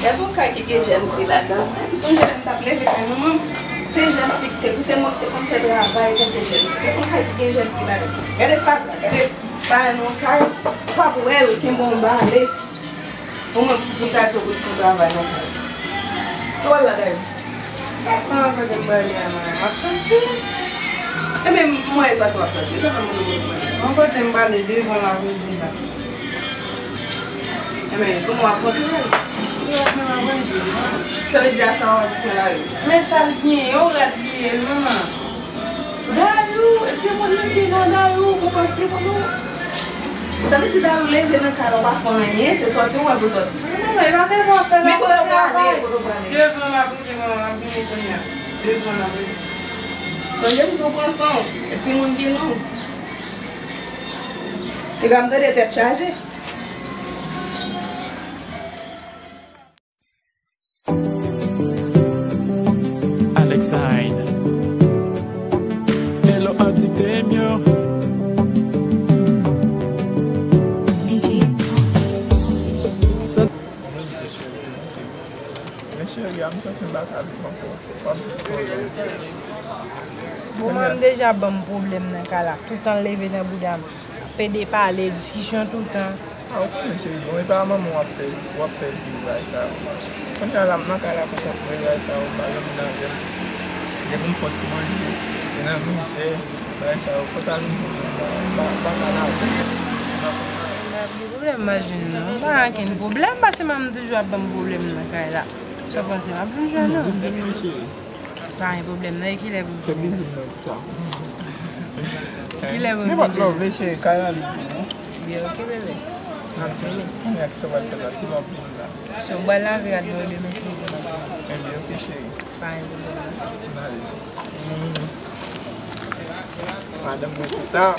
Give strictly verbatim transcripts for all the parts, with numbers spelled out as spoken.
Gade yon kay ki gen jèn fi ladan. M sonje lè m t ap leve kay manman m, se jèn fi ki te, se mwen ki te konn fè travay tankou jèn fi. Gade yon kay ki gen jèn fi ladan. Gade fatra, gade pa nan yon kay, w ap wè l kenbe yon bale. Ou menm, pou ta tou pou fè travay nan kay. Ou wè l la dayè. Mwen kote m prale a, mwen, m ap soti. Ebyen, mwen e soti w ap soti. Sa fè m pou nou bezwen. Mwen kote m prale devan la vin di la. Ebyen, sou mwen ap kontinye. Sa vle di a sa w ap fè la yo. Men sa l gen, yo rad li ye, manman. Dayou, timoun nan gen nan Dayou, ou panse timoun ou. Sa vle di Dayou leve nan kay la, ou pa fè anyen, se sòti ou wè pou sòti. Men kote w prale, kote w prale. Devan m ap rive, manman, m ap vini kounye a. Devan m ap rive. Sonje m di w pran san w, timoun gen nan w. Piga m tande tèt chaje. Alexine. Hello, Auntie Temio. Men cheri a, m santi m pa ka viv ankò. W ap viv twò byen. Bon, manman m deja ban m pwoblèm nan kay la. Toutan l leve nan bouda m. Pede pale, diskisyon toutan. A, ou konnen, cheri, bon, e pa manman w ap fè, w ap fè viv bagay sa yo. Kounye a la, m nan kay la pou kont mwen, bagay sa yo, m pa janm vin avè m. Depi m fè ti manje, e nan mizè, bagay sa yo, fò ta vin pou mwen, m pa, m pa ka la avè m. M pa gen pwoblèm, m pa jwenn non. M pa gen okenn pwoblèm, paske manman m toujou ap ban m pwoblèm nan kay la. Sa w panse, m ap vin jwenn ou? Non, vin jwenn mwen, cheri. Pa gen pwoblèm, nan e kilè pou fè bizou nan sa. Kilè pou bizou? Nenpòt lè w vle, cheri, kay la li pou ou. Byen, ok, bebe. M ap vini. Kounye a, kisa w pral fè la? Kilè w ap vini la? Si w pral lave rad mwen demen, si w vini. Ebyen, ok, cheri. Pa gen pwoblèm. N ale. Madanm mwen kontan.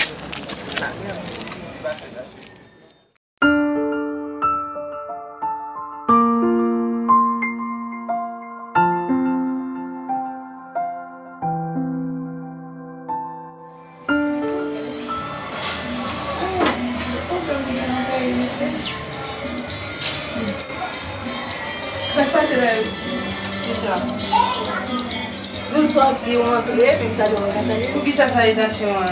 Sa k pase la yo? Kisa? Nou sòti, ou antre, epi m salye w, ou ka salye. Poukisa salyitasyon an?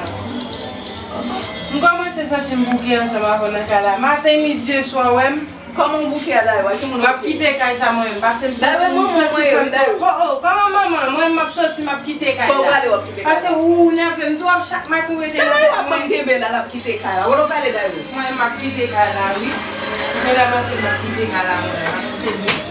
M kòmanse santi m bouke ansanm avè w nan kay la. Maten, midi e swa, w wè m. Kòman w bouke a dayè? Ki moun w bouke? M ap kite kay sa mwen menm, pase m soti pou m soti fè m. Oh, oh, kòman manman? Mwen m ap soti, m ap kite kay la. Kote w prale, w ap kite kay la? Pase ou nève m twòp, chak maten ou rete nan tèt mwen. Dayè w ap kenbe la, l ap kite kay la. Ou pa pale dayè. Mwen m ap kite kay la, wi. Ou konn sa pase, m ap kite kay la mwen, m ap kite l.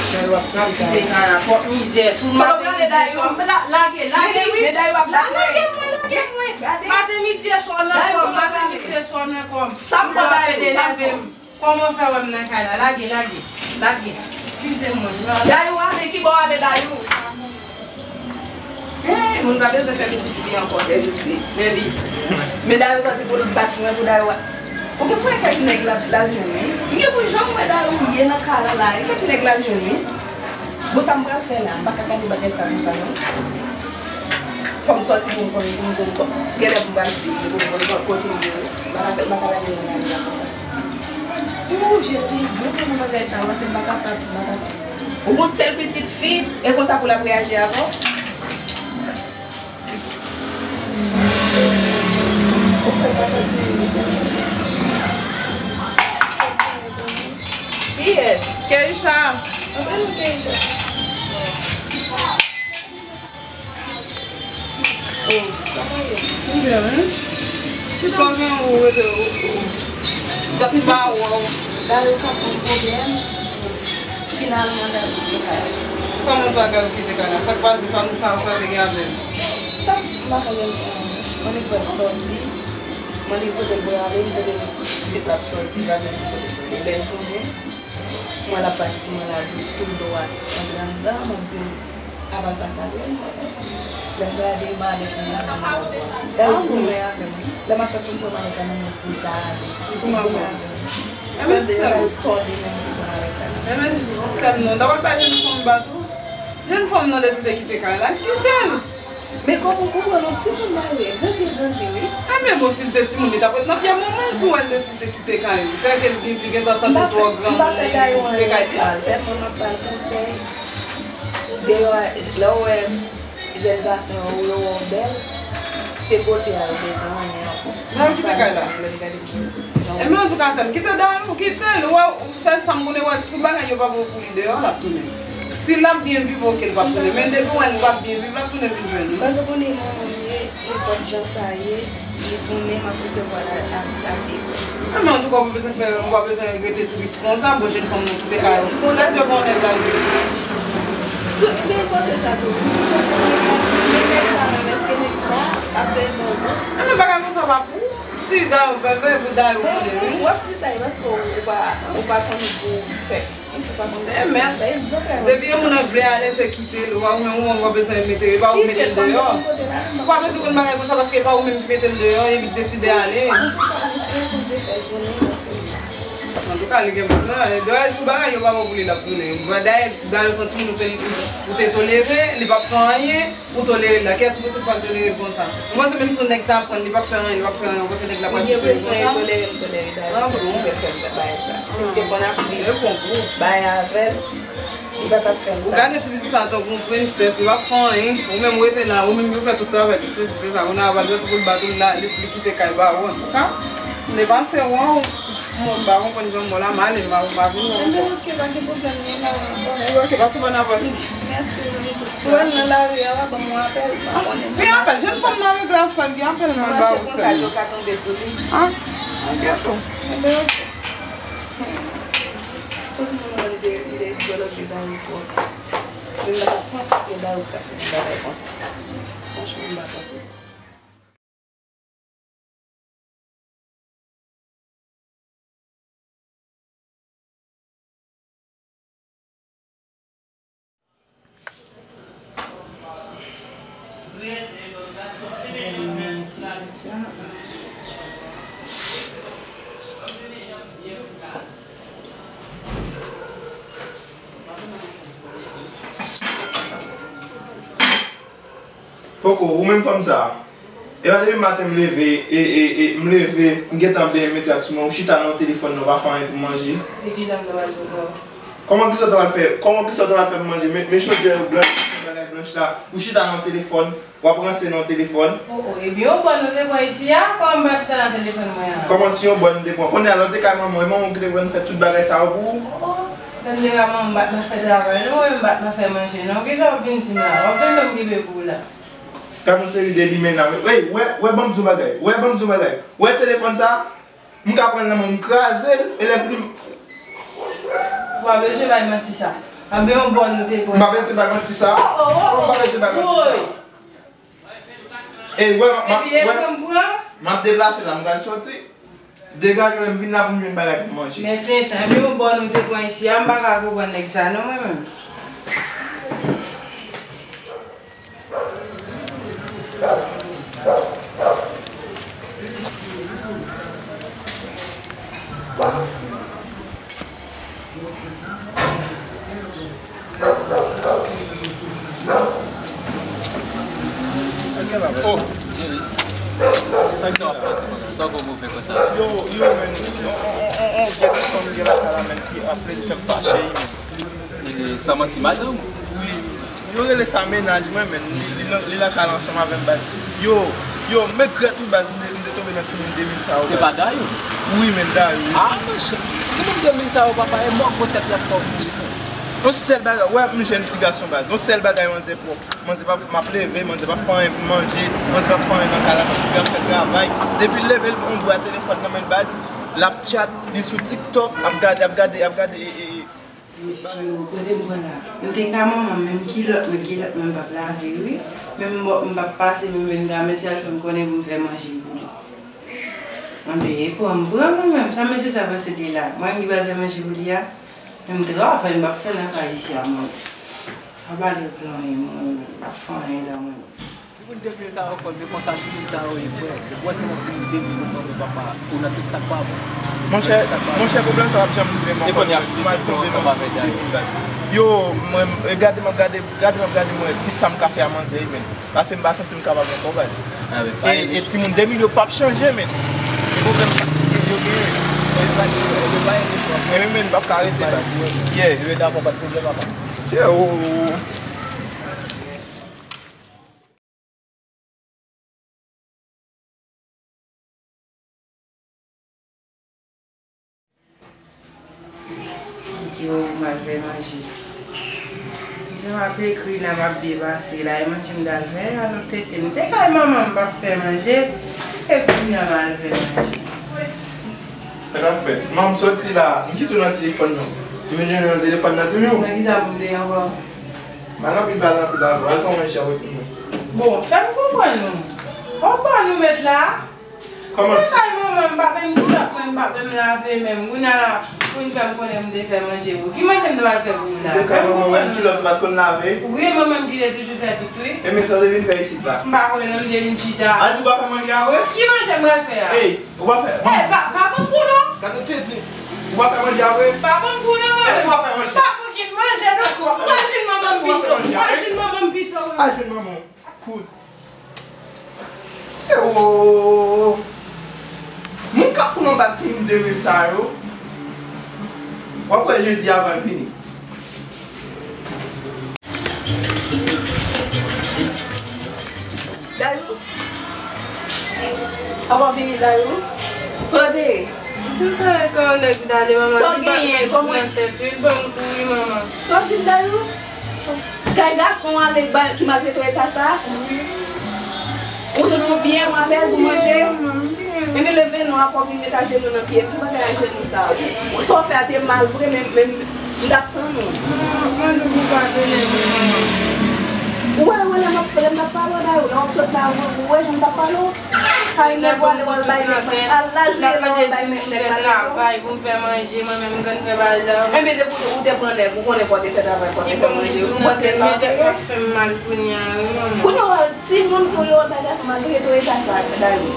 Dayè w ap kite kay la. Twòp mizè, tou maten midi e swa. Lage, lage, wi. Lage mwen, lage mwen. Maten midi e swa nan kò m, maten midi e swa nan kò m. Sa m fè dayè? Sa m fè? Kòman w fè wè m nan kay la? Lage, lage, lage. Eskize mwen. Dayou ale, ki bò w ale, Dayou? Hey, moun pa bezwen fè pitit fi ankò, sèjousi. Men li, men Dayou sòti pou l bat mwen pou Dayou. Ou gen pou wè kèk nèg l ap, l ap jwenn, wi. M gen pou jan m wè Dayou ye nan kay la la, gen kèk nèg l ap jwenn, wi. Bon, sa m pral fè la, m pa ka gade bagay sa konsa, non. Fò m sòti pou m konnen, pou m konn, fò, genlè pou m pral swiv li, pou m konn kote m ye. M pa ka, m pa ka lage moun nan la konsa. O Jezi, Bondye, m bagay sa, paske m pa kapab, m pa kapab. Ou gon sèl pitit fi, e konsa pou l ap reyaji avè w? Kiyès? Keisha. Antre non, Keisha. Oh, sa va ye? M byen, wi. Kisa w gen ou rete ou, ou, ou, dat m pa wè w. Dayou ka pran pwoblèm. Finalman, Dayou kite kay la. Kòman sa, Dayou kite kay la? Sa k pase? Sa, sa, sa te gen avè l? Sa, m pa konnen, mwen li pral sòti. Mwen li kote l prale, m tande li di l ap sòti, l ap di kote l prale. Lè l tounen, mwen l ap pase sou mwen la, di tou dwat. Antre anndan, mwen di m, Avan l pa salye m, lè m gade m ale kounye a nan men. Dayou goumen avè m. Lè m ap fè konprann m ale nan men, pou l ta ale. Li goumen avè m. Tande, Dayou tòde men m pou l ale. Enben, sè m nan, ta pral bay jèn fanm bat ou. Jèn fanm nan deside kite kay la, kite l. Men kòm ou konprann, yon timoun marye, grandi, grandi, wi. A, men bon, si l te timoun, li t ap ret nan pye manman l, si w wè l deside kite kay ou. Sèke li, li gen dwa santi l twò gran, li kite kay li. Sèlman m ap ba l konsèy. Deyò, lè w wè jèn gason yo, yo wè w bèl, se bote a yo bezwen, men. Nan yo kite kay la. Lè m gade, jan w. Ebyen, antouka, sè m, kite dayè, ou kite l, ou wè, ou sèl sa m konnen, wè, tout bagay yo pa bon pou li deyò, l ap tounen. Si l ap byen viv, oke, l p ap tounen. Men depi w wè l p ap byen viv, l ap tounen vin jwenn ou. Paske w konnen manman m ye, nenpòt jan sa ye, li konnen m ap resevwa l ak, ak, ak ego. A, men antouka, ou pa bezwen fè, ou pa bezwen rete tris konsa, bon, jèn fanm nan kite kay ou. Sa k te bon nèg la, li. Tout, men panse sa tou. Men nèg sa menm, èske nèg sa ap bezwen ou? A, men bagay konsa pa pou ou. Si dayè ou bèbè, pou dayè ou konnen, wi. W ap di sa, e paske ou pa, ou pa konn pou ou fè. Si ou pa konn pou ou fè, e zòt la. Depi yon moun nan vle ale, se kite l. Ou pa, ou menm, ou menm, ou pa bezwen mete, e pa ou mete l deyò. Ou pa bezwen konn bagay konsa, paske e pa ou menm ki mete l deyò, e li deside ale. Antouka, li fè pou Dye fè jounen, paske Antouka, li gen pou, e, dayè, pou bagay yo pa bon pou li, l ap tounen. Dayè, dayè, se yon timoun ou te, ou te tolere, li p ap fè anyen, ou tolere l la. Kiyès ou panse k pral tolere l konsa? Ou panse menm si yon nèg ta pran l, li p ap fè anyen, li p ap fè anyen, ou panse nèg la pral sitire l konsa? Tolere m tolere dayè, m te pou fè fè bagay sa. Si m te konn ap viv bagay avè l, li pa t ap fè m sa. Ou gade ti pitit sa tankou yon prensès, li p ap fè anyen. Ou menm ou rete la, ou menm ou fè tout travay, tout sesi, tout sa. Kounye a, pral fè tout bout baton la, li, li kite kay ba ou, antouka. M te panse w an, m pa konprann jan m wè w la, m ale, m pa, m pa vin wè w ankò. Ebyen, oke, pa gen pwoblèm, nou pa wè ankò. Ebyen, oke, pase bòn aprèmidi. Mèsi, Lolita. Si w al nan lari a, w a ban m yon apèl, m pa konnen. Gen apèl, jèn fanm nan regle afè l, gen apèl mwen ba ou sèl. Mache konsa, je w ka tonbe sou li. A, a byento. Ebyen, oke. Tout moun wè m te, m te vlòge Dayou twòp. Men m pa t ap panse se Dayou k t ap fè yon bagay konsa. Franchman, m pa t ap panse sa. Poko, ou menm fanm sa a. E pa depi maten m leve, e, e, e, m leve, m gentan benyen, m mete rad sou mwen, ou chita nan telefòn nan, ou pa fè anyen pou manje. E ki jan m ta pral jwenn ou? Kòman kisa w ta pral fè, kòman kisa w ta pral fè pou manje? Men, men chodyè yo blanch, men bagay blanch la, ou chita nan telefòn, w ap ranse nan telefòn. O, o, ebyen, yon bòn ou te pran isi a, kòman m pa chita nan telefòn mwen an? Kòman si yon bòn ou te pran? Kounye a, lè w te kay manman w, e manman w ki te pran fè tout bagay sa yo pou ou? O, o, lè m te kay manman m, m pa t nan fè travay, non, mwen menm m pa t nan fè manje, non. Kisa w ap vin di m la? W ap vin ban m gripe pou ou la? Gad yon seri de limena. Ey, wè, wè, ban m di w bagay. Wè, ban m di w bagay. Wè telefòn sa? M ka pran l nan men w, m kraze l, e lè fini m... Ou pa bezwen bay manti sa. Anben yon bòn nou te pran. M pa bezwen bay manti sa. O, o, o, o. M pa bezwen bay manti sa. Woy. Ey, wè, m ap, epi, wè, m ap deplase la, m pral soti. Degaje w, lè m vin la pou m jwenn bagay pou m manje. Men tenten, men yon bòn ou te pran isi a, m pa ka konprann nèg sa non, mwen menm. Oh, Jerry. Sa w ap pase konsa? Sa w gon move konsa? Yo, yo, men, on, on, on, on, on, gen ti fanm gen lakay la, men, ki ap plede fè m fache, men. E, san manti, madanm ou? Wi. Yo rele sa mennaj mwen, men. Li, li, li lakay la ansanm avè m, baz. Yo, yo, men grèt wi, baz, m te, m te tonbe nan timoun de mil sa yo, baz. Se pa Dayou? Wi, men Dayou, wi. Ah, monchè. Timoun de mil sa yo, papa, e mò gwo tèt y ap fè w. Yon sèl bagay, wè, m jèn ti gason, baz. Yon sèl bagay, manzè pwòp. Manzè pa, m ap leve, manzè pa fè anyen pou manje, manzè pa fè anyen nan kay la, manzè ap fè travay. Depi l leve, l pran yon bra telefòn nan men l, baz, l ap chat, li sou TikTok, ap gade, ap gade, ap gade, e, e, e. Mesye, kote m pran la? M te ka manman m, menm kilòt mwen, kilòt mwen m p ap lave, wi. Menm m p ap pase, menm vennde a, mesye al fè m konnen pou m fè manje pou li. Anben, e pran m pran mwen menm. Sa mesye sa panse de la? Mwen ki pral fè manje pou li a? Men m travay, m p ap fè nan kay isi a, mwen. Pa pale pou anyen, mwen, m p ap fè anyen la, mwen. Timoun de mil sa yo fò, men konsa timoun sa yo ye, frè. Ou kwè se nan timoun de mil ou tonbe, papa, ou nan tout sa k pa bon. Monchè, monchè, pwoblèm sa p ap janm rive m ankò. E kounye a, m al tonbe nan timoun de mil, baz. Yo, mwen, e gade m ap gade, gade m ap gade mwen, kisa m ka fè a manzè, men. Paske m pa santi m kapab ankò, baz. Ah, men pa e, e timoun de mil yo p ap chanje, men. Se pwoblèm sa ki yo genyen. E sa ki yo pa gen chans. Men, men, men, m p ap ka rete, baz. Yeah. Yo dakò, pa t pwoblèm apa. Se ou. Di yo m al fè manje. Jan m ap ekri la, m ap byen pase la, e manje m t al fè a nan tete m. M te kay manman m p ap fè manje, e kounye a m al fè manje. Sa k ap fèt? Manman m soti la, m kite w nan telefòn nan. Ou vin jwenn nan telefòn nan toujou? Nan kisa pou m te ankò? M al anpil, m al anpil avè w. Al pran manje a retounen. Bon, fè m konprann nou. Konprann nou met la. Kòman? Mwen kay manman m, m pa menm kilòt mwen, m pa menm lave menm. Kounye a la, pou vin fè m konnen m te fè manje pou ou. Ki manje m te pral fè pou ou la? Ou te kay manman w, menm kilòt ou pa t konn lave? Wi, manman m ki te toujou fè tout, wi. E men sa w te vin fè isit la? M pa konnen non, m te vin chita. A di w pa fè manje a vre? Ki manje m pral fè a? Ey, ou pa fè. Ey, pa, pa ban m kou non. Gade tete. Ou pa fè manje a vre? Pa ban m kou non, mwen. Èske w pa fè manje? Pa fokin manje non. Ou pa jwenn manman m pito. Ou pa jwenn manman m pito. Pa jwenn manman w. Fout. Se o. Moun k ap pran batiz demen sa yo, w ap wè Jezi avan l vini. Dayou? Avan vini, Dayou? Tande. Tout bagay kòlèg Dayou, manman. Sa w genyen? Kòman? Nan tèt, wi, ban m kouri, manman. Sa w di, Dayou? Kay gason ale ba, ki maltrete w eta sa? Wi. Ou santi w byen, ou alèz, ou manje? Wi, manman, m byen. Ebyen, leve non, apre w vin met ajenou nan pye m. Ki bagay ajenou sa? Ou sa w fè a te mal vre, men, men m t ap tann ou. Manman, mande pou padone m, manman. Ou wè, ou wè, lè m ap, lè m t ap pale w, Dayou, lè w ap sot la, ou, ou wè jan m t ap pale w? Kay nèg ou ale w al bay nèg, al la jwe la w al bay nèg, nèg la travay pou m fè manje, mwen menm m konn fè bagay la. Enben depi ou te pran nèg, ou konnen fò w te fè travay, fò w te fè manje, ou konnen la. Li fè m mal kounye a, wi, manman. Kounye a, timoun ke w ye w al bay gason maltrete w eta sa, Dayou.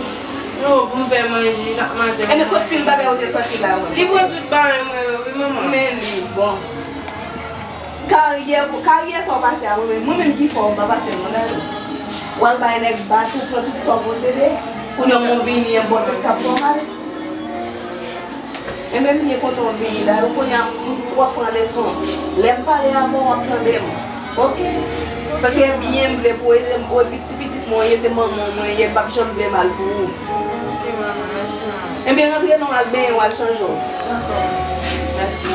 Non, pou m fè manje, chak maten. Enben kot pil bagay ou te sòti la, wi? Li pran tout bagay mwen yo, wi, manman. Men li, bon. Karyè, karyè sa w pase a mwen menm, mwen menm ki fè w, m pa pase l non, Dayou. W al bay nèg bat ou, pran tout sa w posede, kounye a w vini enpòtan k ap fè w mal. Enben m byen kontan w vini, Dayou, kounye a w ap pran leson. Lè m pale avè w, w ap tande m. Oke? Paske byen m vle pou w ede m, w pi-, pitit mwen w ye, se manman mwen w ye, m p ap janm vle mal pou ou. Oke, manman, mèsi, manman. Enben rantre non, al benyen w, al chanje w. Dakò. Mèsi.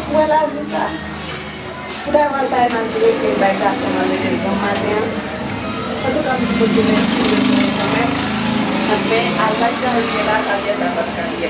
Ou wè lavi sa? Pou Dayou al bay maltrete, bay gason maltrete l bon maten an. Antouka, m di Bondye mèsi, mèsi kanmenm. Men al bay karyè la, karyè sa pa t karyè.